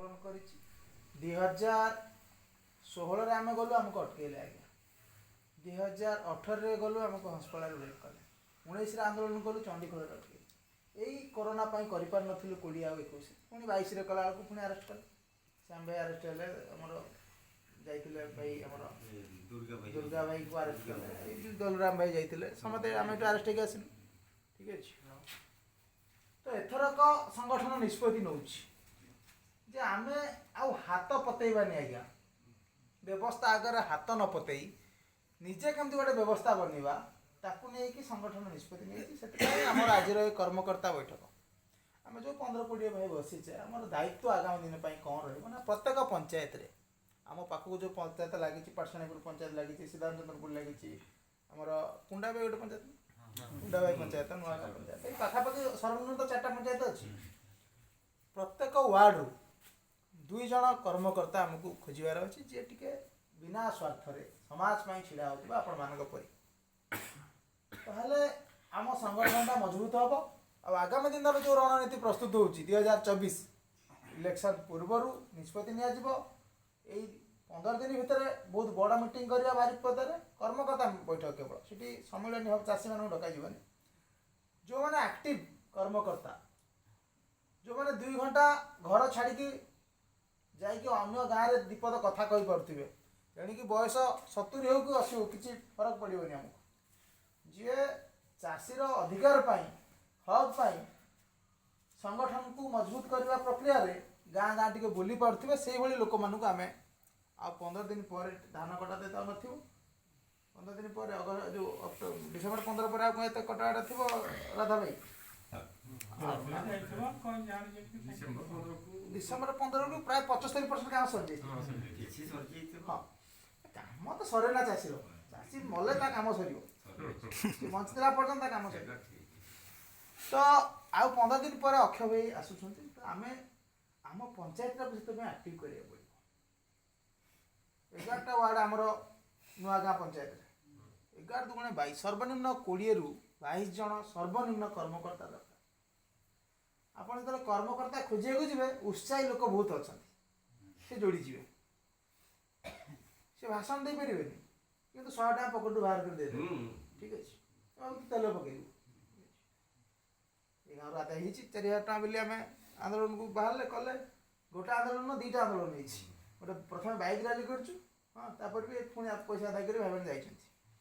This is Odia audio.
ଆନ୍ଦୋଳନ କରିଛି। 2016ରେ ଆମେ ଗଲୁ, ଆମକୁ ଅଟକେଇଲେ ଆଜ୍ଞା। 2018ରେ ଗଲୁ, ଆମକୁ ହଂସପଡ଼ାରେ ବ୍ରେକ୍ କଲେ। 19ରେ ଆନ୍ଦୋଳନ କଲୁ, ଚଣ୍ଡିଖୋଲରେ ଅଟକେଇଲେ। ଏଇ କରୋନା ପାଇଁ କରିପାରିନଥିଲୁ 20 ଆଉ 21। ପୁଣି 22ରେ କଲା ବେଳକୁ ପୁଣି ଆରେଷ୍ଟ କଲେ। ଶ୍ୟାମ ଭାଇ ଆରେଷ୍ଟ ହେଲେ, ଆମର ଯାଇଥିଲେ ଭାଇ ଆମର ଦୁର୍ଗା ଭାଇ। ଦୁର୍ଗା ଭାଇକୁ ଆରେଷ୍ଟ କଲେ, ଏଇ ଯେଉଁ ଦଲରାମ ଭାଇ ଯାଇଥିଲେ, ସମସ୍ତେ ଆମେ ଏଠୁ ଆରେଷ୍ଟ ହେଇକି ଆସିଲୁ। ଠିକ୍ ଅଛି। ତ ଏଥରକ ସଂଗଠନ ନିଷ୍ପତ୍ତି ନେଉଛି ଯେ ଆମେ ଆଉ ହାତ ପତେଇବାନି ଆଜ୍ଞା। ବ୍ୟବସ୍ଥା ଆଗରେ ହାତ ନ ପତେଇ ନିଜେ କେମିତି ଗୋଟେ ବ୍ୟବସ୍ଥା ବନେଇବା, ତାକୁ ନେଇକି ସଂଗଠନ ନିଷ୍ପତ୍ତି ନେଇଛି। ସେଥିପାଇଁ ଆମର ଆଜିର ଏ କର୍ମକର୍ତ୍ତା ବୈଠକ। ଆମେ ଯେଉଁ 15-20 ଭାଇ ବସିଛେ, ଆମର ଦାୟିତ୍ୱ ଆଗାମୀ ଦିନ ପାଇଁ କ'ଣ ରହିବ ନା, ପ୍ରତ୍ୟେକ ପଞ୍ଚାୟତରେ, ଆମ ପାଖକୁ ଯେଉଁ ପଞ୍ଚାୟତ ଲାଗିଛି, ପାଟଶାଣୀପୁର ପଞ୍ଚାୟତ ଲାଗିଛି, ସିଦ୍ଧାନ୍ତଚନ୍ଦ୍ରପୁର ଲାଗିଛି, ଆମର କୁଣ୍ଡାବାଇ ଗୋଟେ ପଞ୍ଚାୟତ, କୁଣ୍ଡାବାଇ ପଞ୍ଚାୟତ, ନୂଆଗାଁ ପଞ୍ଚାୟତ, ଏଇ ପାଖାପାଖି ସର୍ବନିମ୍ନ ତ ଚାରିଟା ପଞ୍ଚାୟତ ଅଛି। ପ୍ରତ୍ୟେକ ୱାର୍ଡ଼ରୁ ଦୁଇ ଜଣ କର୍ମକର୍ତ୍ତା ଆମକୁ ଖୋଜିବାର ଅଛି, ଯିଏ ଟିକେ ବିନା ସ୍ୱାର୍ଥରେ ସମାଜ ପାଇଁ ଛିଡ଼ା ହେଉଥିବ ଆପଣମାନଙ୍କ ପରି। ତାହେଲେ ଆମ ସଂଗଠନଟା ମଜବୁତ ହେବ। ଆଉ ଆଗାମୀ ଦିନର ଯେଉଁ ରଣନୀତି ପ୍ରସ୍ତୁତ ହେଉଛି, 2024 ଇଲେକ୍ସନ୍ ପୂର୍ବରୁ ନିଷ୍ପତ୍ତି ନିଆଯିବ। ଏଇ 15 ଦିନ ଭିତରେ ବହୁତ ବଡ଼ ମିଟିଂ କରିବା ବାରିପଦାରେ, କର୍ମକର୍ତ୍ତା ବୈଠକ କେବଳ। ସେଠି ସମ୍ମିଳନୀ ହେବ, ଚାଷୀମାନଙ୍କୁ ଡକାଯିବନି। ଯେଉଁମାନେ ଆକ୍ଟିଭ କର୍ମକର୍ତ୍ତା, ଯେଉଁମାନେ 2 ଘଣ୍ଟା ଘର ଛାଡ଼ିକି ଯାଇକି ଅନ୍ୟ ଗାଁରେ ଦିପଦ କଥା କହିପାରୁଥିବେ, ତେଣିକି ବୟସ 70 ହେଉ କି 80 ହେଉ, କିଛି ଫରକ ପଡ଼ିବନି ଆମକୁ, ଯିଏ ଚାଷୀର ଅଧିକାର ପାଇଁ, ହକ୍ ପାଇଁ ସଂଗଠନକୁ ମଜବୁତ କରିବା ପ୍ରକ୍ରିୟାରେ ଗାଁ ଗାଁ ଟିକେ ବୁଲି ପାରୁଥିବେ, ସେଇଭଳି ଲୋକମାନଙ୍କୁ ଆମେ ଆଉ 15 ଦିନ ପରେ ଧାନ କଟା ତ ଆଉ ନଥିବ। 15 ଦିନ ପରେ ଯେଉଁ ଡିସେମ୍ବର 15 ପରେ ଆଉ କ'ଣ ଏତେ କଟାକଟା ଥିବ ରାଧା ଭାଇ? ଡିସେମ୍ବର 15କୁ। ଡିସେମ୍ବର 15ରୁ ପ୍ରାୟ 75% କାମ ସରିଯାଇଛି। କିଛି ସରିଯାଇଥିବ। ହଁ, କାମ ତ ସରେ ନା ଚାଷୀର। ଚାଷୀ ମଲେ ତା କାମ ସରିବ, ସେ ବଞ୍ଚିଥିଲା ପର୍ଯ୍ୟନ୍ତ ତା କାମ ସରିବ। ସେଇଟା ଠିକ୍। ତ ଆଉ 15 ଦିନ ପରେ ଅକ୍ଷୟ ଭାଇ ଆସୁଛନ୍ତି। ତ ଆମେ ଆମ ପଞ୍ଚାୟତଟାକୁ ସେଥିପାଇଁ ଆକ୍ଟିଭ କରିବାକୁ ପଡ଼ିବ। 11ଟା ୱାର୍ଡ଼ ଆମର ନୂଆଗାଁ ପଞ୍ଚାୟତରେ, 11 ଦୁଗୁଣେ 22, ସର୍ବନିମ୍ନ 20ରୁ 22 ଜଣ ସର୍ବନିମ୍ନ କର୍ମକର୍ତ୍ତା ଦରକାର। ଆପଣ ଯେତେବେଳେ କର୍ମକର୍ତ୍ତା ଖୋଜିବାକୁ ଯିବେ, ଉତ୍ସାହୀ ଲୋକ ବହୁତ ଅଛନ୍ତି, ସେ ଯୋଡ଼ିଯିବେ। ସେ ଭାଷଣ ଦେଇପାରିବେନି, କିନ୍ତୁ 100 ଟଙ୍କା ପକେଟରୁ ବାହାର କରି ଦେଇଦେବେ। ଠିକ୍ ଅଛି, ଆଉ ତୁ ତେଲ ପକେଇବୁ। ଏ ଗାଁରୁ ଆଦାୟ ହେଇଛି 4000 ଟଙ୍କା ବୋଲି ଆମେ ଆନ୍ଦୋଳନକୁ ବାହାରିଲେ କଲେ। ଗୋଟେ ଆନ୍ଦୋଳନ, ଦୁଇଟା ଆନ୍ଦୋଳନ ହେଇଛି। ଗୋଟେ ପ୍ରଥମେ ବାଇକ୍ ରାଲି କରିଛୁ, ହଁ, ତାପରେ ବି ପୁଣି ପଇସା ଆଦାୟ କରି ଭାଇମାନେ ଯାଇଛନ୍ତି।